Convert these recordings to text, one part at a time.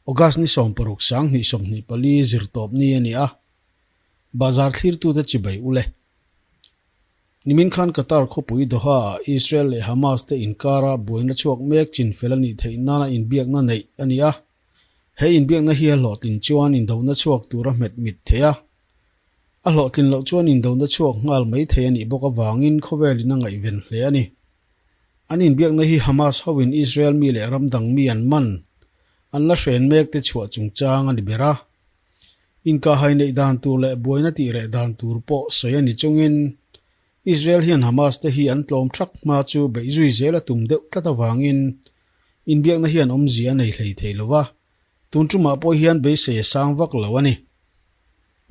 August ni 16 2024 zirtawpni a ni a, bazar thlirtute chibai ule. Nimin khan Qatar khawpui Doha ah Israel leh Hamas te inkara buaina chhuak mek chinfel a nih theih nana inbiakna neih a ni a. He inbiakna hi a hlawhtlin chuan indona chhuak tur a hmet mit thei a. A hlawhtlin loh chuan indona chhuak nghal mai thei a nih bawk avangin khawvelin a ngaihven hle a ni. An inbiakna hi Hamas hoin Israel mi leh ram dang mi an man, an la hren mek te chhuah chungchang a ni ber a. Inkahhai neih dan tur leh buaina tih reh dan tur pawh sawi a ni chungin Israel hian Hamas te hi an tlawm thak hma chu beih zui zel a tum deuh tlat avangin inbiakna hian awmzia a nei hlei thei lo va, tun tumah pawh hian beisei a sang vak lo a ni.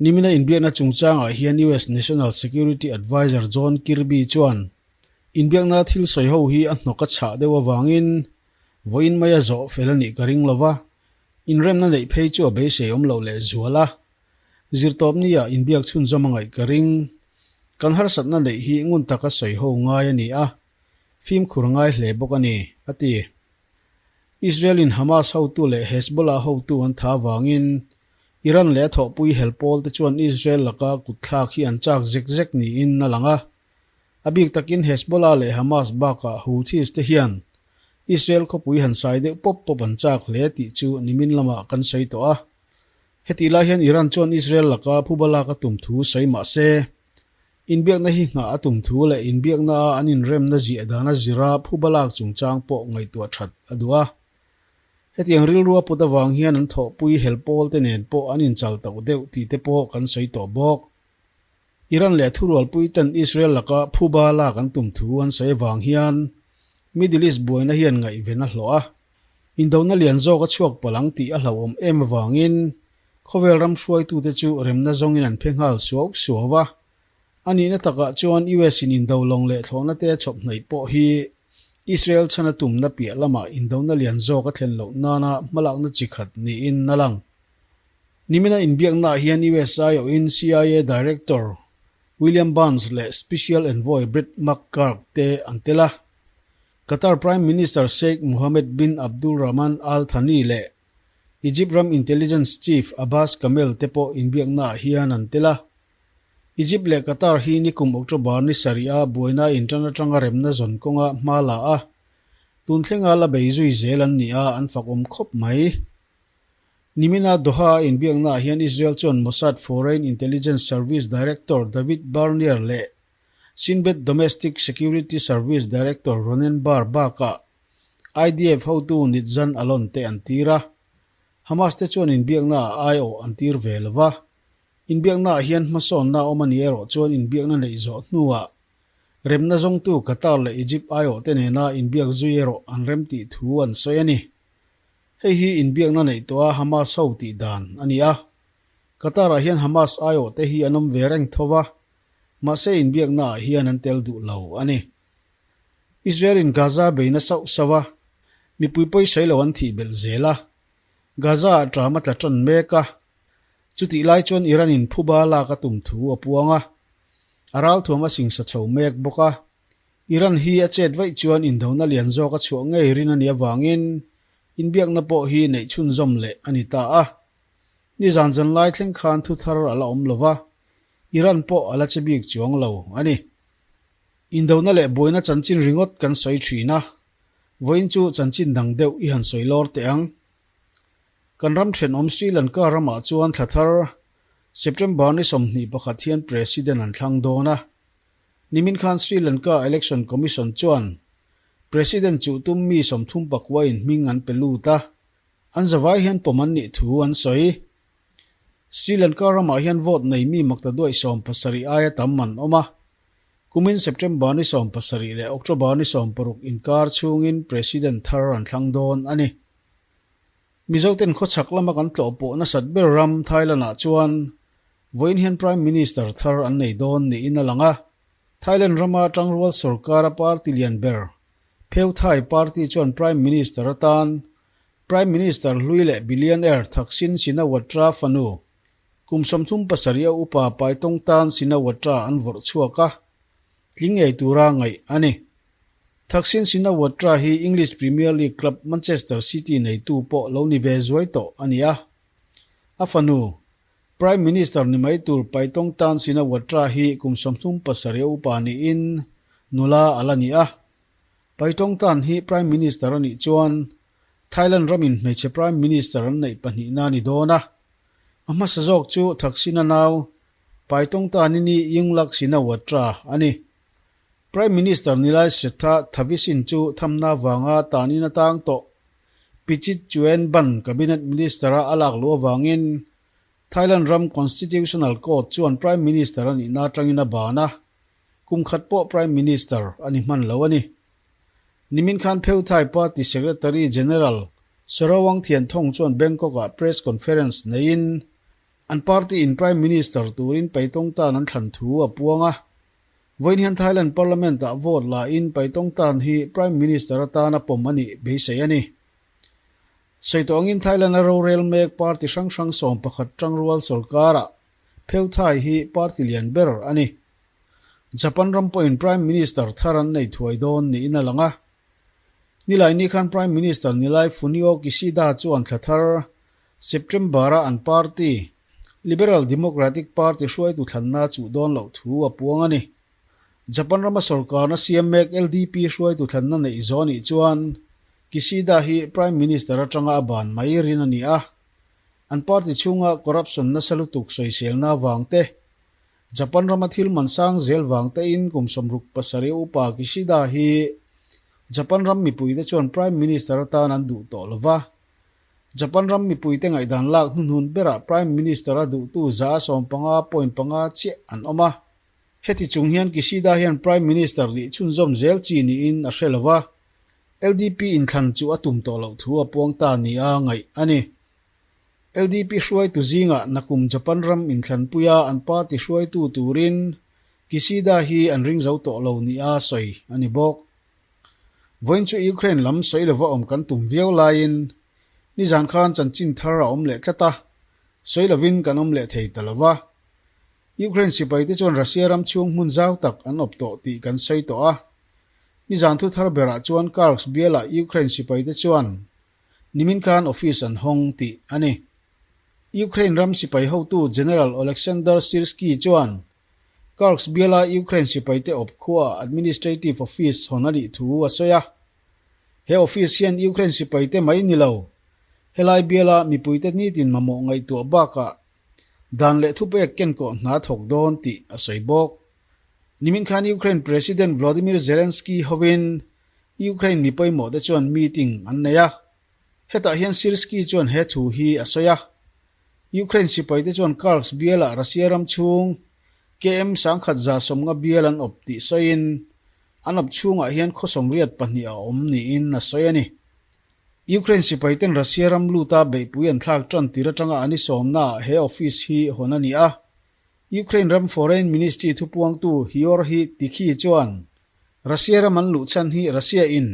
Nimina inbiakna chungchangah hian US National Security Adviser John Kirby chuan inbiakna thil sawi ho hi a hnawk a chhah deuh avangin vawiin maia zawh fel a nih ka ring lo va, inremna neih phei chu a beisei awm loh lehzual a. Zirtawpnia inbiak chhunzawm a ngaih ka ring. Kan harsatna neih hi ngun taka sawi ho ngai a ni a, fimkhur ngai hle bawk a ni, a ti. Israel-in Hamas hotu leh Hezbollah hotu an tha avangin Iran leh a thawhpui hel pawl te chuan Israel laka kutthlak hi an chak zek zek niin a lang a. A bik takin Hezbollah leh Hamas bakah Houthis te hian Israel khawpui han sai deuh pawp pawp an chak hle tih chu nimin lamah kan sawi tawh a. Hetih lai hian Iran chuan Israel laka phuba lak a tum thu sawi mah se, inbiakna hi nghah a tum thu leh inbiakna a an inremna ziah dana zira phuba lak chungchang pawh ngaihtuah that a duh a. Hetiang rilru a put avang hian an thawhpui hel pawl te nen pawh an inchal tauh deuh tih te pawh kan sawi tawh bawk. Iran leh thurualpui ten Israel laka phuba lak an tum thu an sawi avang hian Middle East buaina hian ngaihven a hlawh a. Indona lian zawk a chhuak palh ang tih a hlauhawm em avangin khawvel ram hruaitute chu remna zawngin an phe nghal suau suau a. A nihna takah chuan US in indo lawng leh thlawhna te a chhawp hnaih pawh hi Israel chhan a tumna piah lamah indona lian zawk a thlen loh nana hmalakna chi khat niin a lang. Nimina inbiaknaah hian US aiawhin CIA Director William Burns leh Special Envoy Brett McGurk te an tel a. Qatar Prime Minister Sheikh Mohammed bin Abdulrahman Al Thani leh Egypt ram Intelligence Chief Abbas Kamel te pawh inbiaknaah hian an tel a. Egypt leh Qatar hi nikum October ni sarih a buaina intan atanga remna zawn kawnga hma la a, tun thlenga la bei zui zel an ni a, an fakawm khawp mai. Nimina Doha a inbiaknaah hian Israel chuan Mossad Foreign Intelligence Service Director David Barnear leh Shin Bet Domestic Security Service Director Ronen Bar bakah IDF hotu Nitzan Alon te an tir a. Hamas te chuan inbiakna ah aiawh an tir ve lo va. Inbiakna ah hian hmasawnna a awm a ni erawh chuan inbiakna neih zawh hnuah remna zawngtu Qatar leh Egypt aiawh te nena inbiak zui erawh an remtih thu an sawi a ni. Hei hi inbiakna neih tawha Hamas ho tih dan a ni a. Qatar ah hian Hamas aiawh te hi an awm ve reng tho va. Mahse inbiakna ah hian an tel duh lo a ni. Israel in Gaza beina sauh sauh a, mipui pawisawi lo an thih belh zel a, Gaza ah ṭam a tla ṭan mek a, chutih lai chuan Iran in phuba lak a tum thu a puang a, a ralthuam a singsa chho mek bawk a, Iran hi a chet vaih chuan indona lian zawk a chhuah ngei rin a nih avangin inbiakna pawh hi neih chhunzawm leh a ni ta a. Nizan zanlai thleng khan thu thar a la awm lo va, Iran pawh a la che bik chuang lo a ni. Indona leh buaina chanchin ringawt kan sawi thin a, vawiin chu chanchin dang deuh i han sawi lawr teh ang. Kan ram thenawm Sri Lanka ramah chuan thla thar September ni 21 hian President an thlang dawn a. Nimin khan Sri Lanka Election Commission chuan President chuh tum mi 34 in hming an pe lut a, an zavai hian pawm an nih thu an sawi. Sri Lanka ramah hian vote nei mi makta duaih 70 aia tam an awm a. Kumin September ni 70 leh October ni 16 inkar chhungin President thar an thlang dawn a ni. Mizoten khawchhak lama kan tlawh pawh nasat ber ram Thailand-ah chuan vawiin hian Prime Minister thar an nei dawn niin a lang a. Thailand rama tangrual sorkara party lian ber Pheu Thai party chuan Prime Minister atan Prime Minister hlui leh billionaire Thaksin Shinawatra fanu, kum 37 a upa Paitongtan Shinawatra an vawrh chhuak a, tling ngei tura ngaih a ni. Thaksin Shinawatra hi English Premier League club Manchester City neitu pawh lo ni ve zuai tawh a ni a. A fanu, Prime Minister ni mai tur Paetongtarn Shinawatra hi kum 37 a upa niin nula a la ni a. Paetongtarn hi Prime Minister a nih chuan Thailand ramin hmeichhe Prime Minister an neih pahnihna a ni dawn a. A hmasa zawk chu Thaksin a nau Paetongtarn-i ni Yingluck Shinawatra a ni. Prime Minister Nilai Srettha Thavisin chu thamna vanga tanin a tang tawh. Pichit Chuenban Cabinet Minister-a a lak luh avangin Thailand ram Constitutional Court chuan Prime Minister a nihna atangin a ban a, kum khat pawh Prime Minister a ni hman lo a ni. Nimin khan Pheu Thai Party Secretary General Sarawang Thianthong chuan Bangkok-ah press conference neiin an party in Prime Minister turin Paetongtarn an thlan thu a puang a. Vawiin hian Thailand Parliament-ah vote la in Paetongtarn hi Prime Minister atana pawm a nih beisei a ni. Sawi tawh angin Thailand a rorel mek party hrang hrang 11 tangrual sorkarah Pheu Thai hi party lian ber a ni. Japan ram pawhin Prime Minister thar an nei thuai dawn niin a lang a. Nilaini khan Prime Minister Nilai Fumio Kishida chuan thla thar September-a an party, Liberal Democratic Party hruaitu thlanna chuh dawn loh thu a puang a ni. Japan rama sorkarna siam mek LDP hruaitu thlanna neih zawh a nih chuan Kishida hi Prime Minister atanga a ban mai rin a ni a. An party chhunga corruption nasa lutuk sawiselna avang te, Japan rama thil man sang zel vang tein kum 67 upa Kishida hi Japan ram mipuite chuan Prime Minister atan an duh tawh lova. Japan ram mipuite ngaihdan lak hnuhnun berah Prime Minister a duhtu 15.5 chiah an awm a. Heti chung hian Kishida hian Prime Minister nih chhunzawm zel chi niin a hre lova, LDP inthlan chu a tum tawh loh thu a puang ta nia ngaih a ni. LDP hruaitu zingah nakum Japan ram inthlanpuia an party hruaitu turin Kishida hi an ring zo tawh lo nia sawi a ni bawk. Vawiin chu Ukraine lam sawi lova awm kan tum viau laiin nizan khan chanchin thar a awm leh tlat a, sawi lovin kan awm leh thei ta lova. Ukraine sipaite chuan Russia ram chhung hmun zau tak an awp tawh tih kan sawi tawh a. Nizan thu thar berah chuan Kursk bialah Ukraine sipaite chuan nimin khan office an hawng tih a ni. Ukraine ram sipai hotu General Oleksandr Syrskyi chuan Kursk biala Ukraine sipaite awp khuaah administrative office hawn a nih thu a sawi a. He office hian Ukraine sipaite mai ni lo, helai biala mipuite nitin mamawh ngaihtuah bakah dan leh thupek kenkawh hna thawk dawn tih a sawi bawk. Nimin khan Ukraine President Volodymyr Zelensky hovin Ukraine mi pawimawhte chuan meeting an nei a. Hetah hian Syrskyi chuan he thu hi a sawi a. Ukraine sipaite chuan Kursk bialah Russia ram chhung KM 1150 bial an awp tih sawiin an awp chhungah hian khaw 82 a awm niin a sawi a ni. Ukraine sipaiten Russia ram luta beihpui an thlak tan tir atanga an i sawmnaah he office hi hawn a ni a. Ukraine ram Foreign Ministry thupuangtu Heorhiy Tikhy chuan Russia ram an luh chhan hi Russia in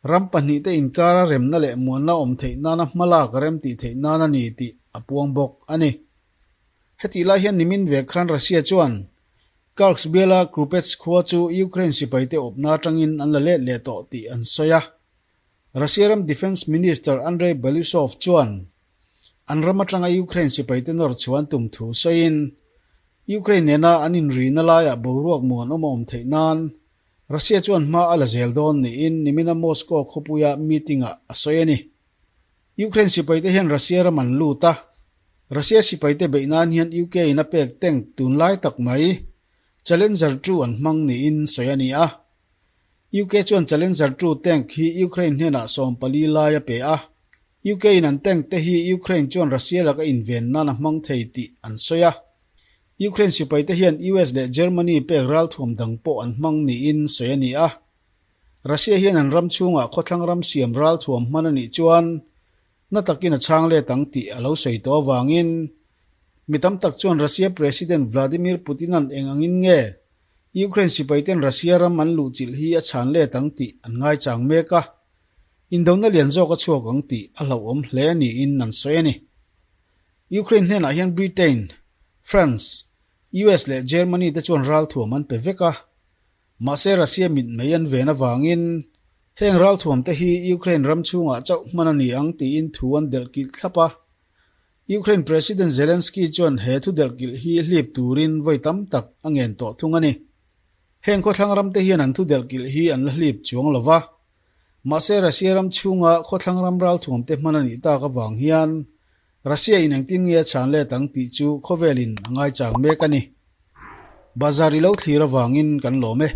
Ram pahnihte inkara remna leh muanna awm theih nana hmalak rem tih theih nan a ni tih a puang bawk a ni. Hetih lai hian nimin vek khan Russia chuan Kursk biala Krupets khua chu Ukraine sipaite awpna atangin an la let leh tawh tih an sawi a. Russia ram Defence Minister Andrei Belousov chuan an ram atanga Ukraine sipaite nawr chhuan tum thu sawiin Ukraine nena an inrina laiah boruak muan awm a awm theih nan Russia chuan hma a la zel dawn niin nimina Moscow khawpuia meeting-ah a sawi a ni. Ukraine sipaite hian Russia ram an lut a, Russia sipaite beih nan hian UK in a pek tank tunlai tak mai Challenger 2 an hmang niin sawi a ni a. UK chuan Challenger 2 tank hi Ukraine hnenah 14 lai a pe a, UK in an tank te hi Ukraine chuan Russia laka inven nan a hmang thei tih an sawi a. Ukraine sipaite hian US leh Germany pek ralthuam dang pawh an hmang niin sawi a ni a. Russia hian an ram chhungah khawthlang ram siam ralthuam hman a nih chuan na takin a chhang let ang tih a lo sawi tawh avangin mi tam tak chuan Russia President Vladimir Putin-a'n eng angin nge Ukraine sipaiten Russia ram an luhchilh hi a chhan let ang tih an ngaichang mek a, indona lian zawk a chhuak ang tih a hlauhawm hle niin an sawi a ni. Ukraine hnenah hian Britain, France, US leh Germany te chuan ralthuam an pe vek a. Mahse Russia mitmei an ven avangin heng ralthuam te hi Ukraine ram chhungah chauh hman a ni ang tiin thu an delhkilh thlap a. Ukraine President Zelensky chuan he thu delhkilh hi hlip turin vawi tam tak a ngen tawh thung a ni. Heng khawthlang ram te hian an thu delhkilh hi an la hlip chuang lo va. Mahse Russia ram chhunga khawthlang ram ralthuam te hman a nih tak avang hian Russia in engtin nge a chhan let ang tih chu khawvelin a ngaichang mek a ni. Bazar i lo thlir avangin kan lawm e.